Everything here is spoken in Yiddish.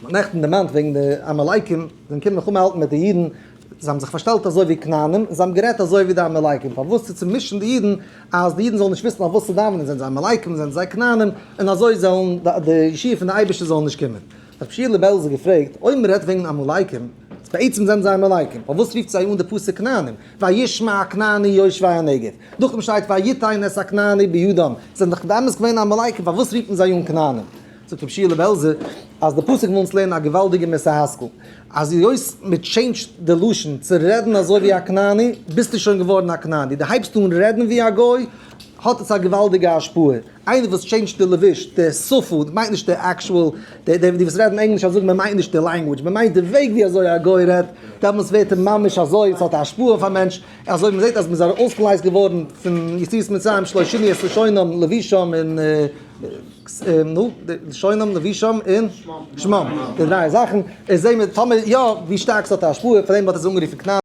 מ'האט נעכטן דערמאנט וועגן די עמלקים זענען געקומען מלחמה האלטן מיט די אידן, זיי האבן זיך פארשטעלט אזוי ווי כנענים, און זיי האבן גערעדט אזוי ווי די עמלקים, פארוואס צו צומישן די אידן אז די אידן זאלן נישט וויסן אויף וואס צו דאווענען, זענען זיי עמלקים, זענען זיי כנענים, און אזוי זאלן די ישועה פון די אייבערשטער זאל נישט קומען. האט רבי שיעלע בעלזער געפרעגט, אויב מ'רעדט וועגן עמלקים, בעצם זענען זיי עמלקים, פארוואס רופט זיי אן די פסוק כנענים, וישמע הכנעני יושבי הנגב, נאכדעם שטייט ויתן את הכנעני בידם, זיי זענען דאך באמת געווען עמלקים, פארוואס רופט מען זיי אן כנענים? זאגט רבי שיעלע בעלזער אז די פסוק וויל אונז לערנען א געוואלדיגע מוסר השכל, אז היות מען change ט די לשון צו רעדן אזוי ווי א כנעני, ביסטו שוין געווארן א כנעני, דו הייבסט אן רעדן ווי א גוי, האט עס א געוואלדיגע השפעה, איינער וואס change ט די לבוש, די שפה, מיינט נישט די actual, די די וואס רעדן ענגליש אזוי מען מיינט נישט די language, מען מיינט די וועג ווי אזוי א גוי רעדט, דעמאלטס ווערט ער ממש אזוי, עס האט א השפעה אויף א מענטש, אזוי מען זעט אז מען איז אויסגעלייזט געווארן פון יציאת מצרים שלא שינו את לשונם לבושם און נו, לשונם לבושם און שמם, די דריי זאכן, איז זעהן מיר טאמער יא ווי שטארק ס'האט א השפעה, פאר דעם האט ער עס אנגערופן כנען.